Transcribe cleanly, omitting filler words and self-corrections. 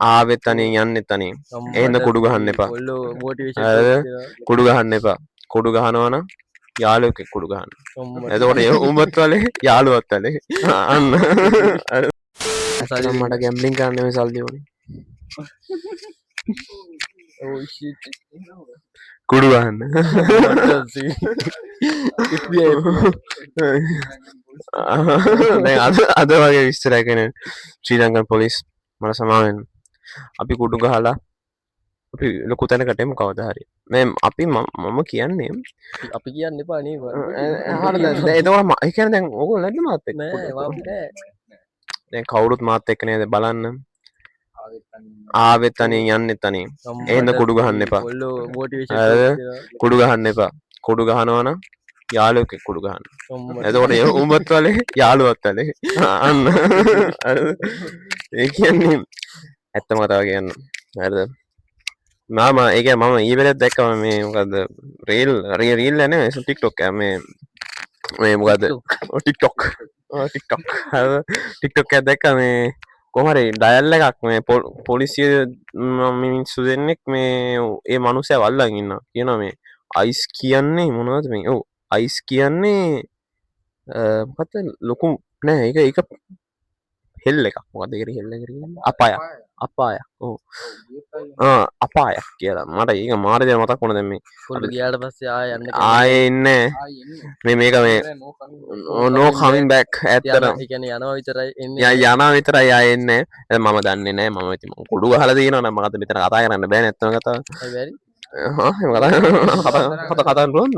ආවෙත් තනියෙන් යන්නෙත් තනියෙන්. ඒ හින්දා කුඩු ගහන්න එපා. කොල්ලෝ මොටිවේෂන්. හරිද? කුඩු ගහන්න එපා. කුඩු ගහනවා නම් යාළුවෙක් එක්ක කුඩු ගහන්න. එතකොට ඒ උඹත් වලේ යාළුවත් වලේ. අන්න. ඇත්තටම මට ගැම්බ්ලින් කරන්න නෙමෙයි සල්ලි ඕනේ. Oh shit. කුඩු ගහන්න. FBI. දැන් අද අද වගේ විස්තරයක් එන්නේ ශ්‍රී ලංකන් පොලිස්, මට සමා වෙන්න. අපි කුඩු ගහලා අපි ලොකු තැනකට එමු කවදා හරි. මේ අපි මම කියන්නේ අපි කියන්න එපා නේ. හරි, දැන් එතකොට ඒ කියන්නේ දැන් ඕගොල්ලෝ නැද්ද මාත් එක්ක? නෑ, අපි නෑ. දැන් කවුරුත් මාත් එක්ක නේද බලන්න. ආවෙත් තනියෙන් යන්නෙත් තනියෙන්. ඒ හින්දා කුඩු ගහන්න එපා. කොල්ලෝ මොටිවේෂන්. හරිද? කුඩු ගහන්න එපා. කුඩු ගහනවා නම් යාළුවෙක් එක්ක කුඩු ගහන්න. එතකොට ඒ උඹත් වලේ යාළුවත් වලේ. අන්න. හරිද? ඒ කියන්නේ ඇත්තම කතාව කියන්න. හරිද? මම ඒ කියන්නේ මම ඊයේ පෙරේද දැක්කම මේ මොකද්ද රීල් රීල් නෙමෙයි, ටික්ටොක් එක මේ මේ මොකද්ද, ඔව් ටික්ටොක්, ඔව් ටික්ටොක්, හරිද? ටික්ටොක් එකක් දැක්කා. මේ කොහොම හරි ඩයල් එකක් මේ පොලිසිය මිනිස්සු දෙන්නෙක් මේ ඒ මනුස්සයව අල්ලන් ඉන්නවා කියනවා. මේ අයිස් කියන්නේ මොනවද මේ, ඔව් අයිස් කියන්නේ මොකද්ද, ලොකු නෑ, ඒක ඒක හෙල් එකක්. මොකද්ද ඒකට හෙල් එකට කියන්නේ? අපායක්, අපායක්, ඔව් ආ අපායක් කියලා. මට ඒක මාර දේ මතක් වුණා දැන් මේ. කොල්ලෝ ගියාට පස්සේ ආයෙ යන්න. ආයේ එන්නේ මේ මේක මේ නෝ කමින් බැක් ඇත්තටම. ඒ කියන්නේ යනවා විතරයි එන්නේ. යනවා විතරයි, ආයේ එන්නේ නෑ. මම දන්නේ නෑ. මම ඉතින් මං කුඩු ගහලා තියෙනවා නම් මට මෙතන කතා කරන්න බෑනේ ඇත්තම කතාව. ඇයි බැරි? හා, එහෙම කතා කතා කතා කතා කරන්න පුළුවන්ද?